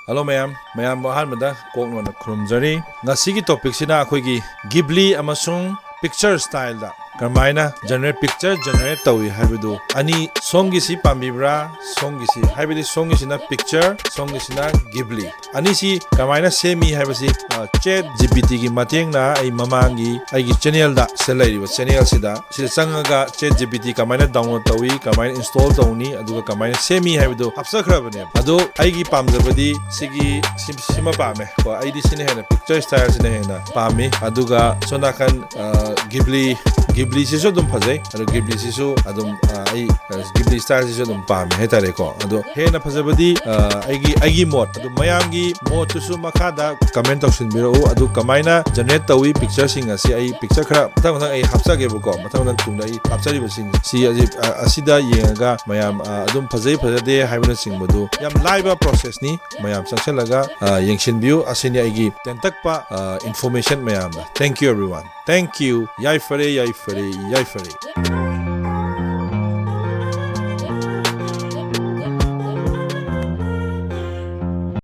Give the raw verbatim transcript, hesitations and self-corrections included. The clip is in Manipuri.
Hello ꯃꯌꯥꯝ, ꯃꯌꯥꯝꯕꯨ ꯑꯍꯥꯟꯕꯗ ꯀꯣꯛꯅꯣꯟꯅ ꯈꯨꯔꯨꯝꯖꯔꯤ꯫ ꯉꯁꯤꯒꯤ topic ꯁꯤꯅ ꯑꯩꯈꯣꯏꯒꯤ Ghibli ꯑꯃꯁꯨꯡ picture style ꯗ ꯀꯔꯝꯍꯥꯏꯅ generate, picture generate ꯇꯧꯏ ꯍꯥꯏꯕꯗꯨ, ꯑꯅꯤ, ꯁꯣꯝꯒꯤꯁꯤ ꯄꯥꯝꯕꯤꯕ꯭ꯔꯥ, ꯁꯣꯝꯒꯤꯁꯤ, ꯍꯥꯏꯕꯗꯤ ꯁꯣꯝꯒꯤꯁꯤꯅ picture, ꯁꯣꯝꯒꯤꯁꯤꯅ Ghibli, ꯑꯅꯤꯁꯤ ꯀꯃꯥꯏꯅ ꯁꯦꯝꯃꯤ ꯍꯥꯏꯕꯁꯤ, ꯑ, ChatGPT ꯒꯤ ꯃꯇꯦꯡꯅ ꯑꯩ ꯃꯃꯥꯡꯒꯤ ꯑꯩꯒꯤ channel ꯗ, ꯁꯤꯗ ꯂꯩꯔꯤꯕ channel ꯁꯤꯗ, ꯁꯤꯗ ꯆꯪꯉꯒ ChatGPT ꯀꯃꯥꯏꯅ download ꯇꯧꯏ, ꯀꯃꯥꯏꯅ install ꯇꯧꯅꯤ, ꯑꯗꯨꯒ ꯀꯃꯥꯏꯅ ꯁꯦꯝꯃꯤ ꯍꯥꯏꯕꯗꯨ ꯍꯥꯞꯆꯈ꯭ꯔꯕꯅꯦꯕ꯫ ꯑꯗꯣ ꯑꯩꯒꯤ ꯄꯥꯝꯖꯕꯗꯤ ꯁꯤꯒꯤ, ꯁꯤ-, ꯁꯤꯃ ꯄꯥꯝꯃꯦ ꯀꯣ꯫ ꯑꯩꯗꯤ ꯁꯤꯅ ꯍꯦꯟꯅ, picture style ꯁꯤꯅ ꯍꯦꯟꯅ ꯄꯥꯝꯃꯤ꯫ ꯑꯗꯨꯒ ꯁꯣꯝ ꯅꯥꯀꯟ, ꯑ, Ghibli, Ghibli ꯁꯤꯁꯨ ꯑꯗꯨꯝ ꯐꯖꯩ꯫ ꯑꯗꯣ Ghibli ꯁꯤꯁꯨ ꯑꯗꯨꯝ, ꯑ, ꯑꯩ, ꯑ, Ghibli style ꯁꯤꯁꯨ ꯑꯗꯨꯝ ꯄꯥꯝꯃꯦ ꯍꯥꯏꯇꯥꯔꯦꯀꯣ꯫ ꯑꯗꯣ ꯍꯦꯟꯅ ꯐꯖꯕꯗꯤ, ꯑ, ꯑꯩꯒꯤ, ꯑꯩꯒꯤ ꯃꯣꯠ, ꯑꯗꯨ ꯃꯌꯥꯝꯒꯤ ꯃꯣꯠꯇꯨꯁꯨ ꯃꯈꯥꯗ comment ꯇꯧꯁꯤꯟꯕꯤꯔꯛꯎ꯫ ꯑꯗꯨ ꯀꯃꯥꯏꯅ generate ꯇꯧꯏ picture ꯁꯤꯡ ꯑꯁꯤ, ꯑꯩ picture ꯈꯔ ꯃꯊꯪ ꯃꯊꯪ ꯑꯩ ꯍꯥꯞꯆꯒꯦꯕꯀꯣ꯫ ꯃꯊꯪ ꯃꯊꯪ ꯇꯨꯡꯗ ꯑꯩ ꯍꯥꯞꯆꯔꯤꯕꯁꯤꯡ ꯁꯤ ꯑꯁꯤ, ꯑ, ꯑꯁꯤꯗ ꯌꯦꯡꯉꯒ ꯃꯌꯥꯝ, ꯑ, ꯑꯗꯨꯝ ꯐꯖꯩ ꯐꯖꯗꯦ ꯍꯥꯏꯕꯅꯆꯤꯡꯕꯗꯨ ꯌꯥꯝ ꯂꯥꯏꯕ process ꯅꯤ꯫ ꯃꯌꯥꯝ ꯆꯪꯁꯤꯜꯂꯒ, ꯑ, ꯌꯦꯡꯁꯤꯟꯕꯤꯌꯨ꯫ ꯑꯁꯤꯅꯤ ꯑꯩꯒꯤ ꯇꯦꯟꯇꯛꯄ, ꯑ, information ꯃꯌꯥꯝꯗ꯫ Thank you everyone. Thank you. ꯌꯥꯏꯐꯔꯦ, ꯌꯥꯏꯐꯔꯦ, ꯌꯥꯏꯐꯔꯦ꯫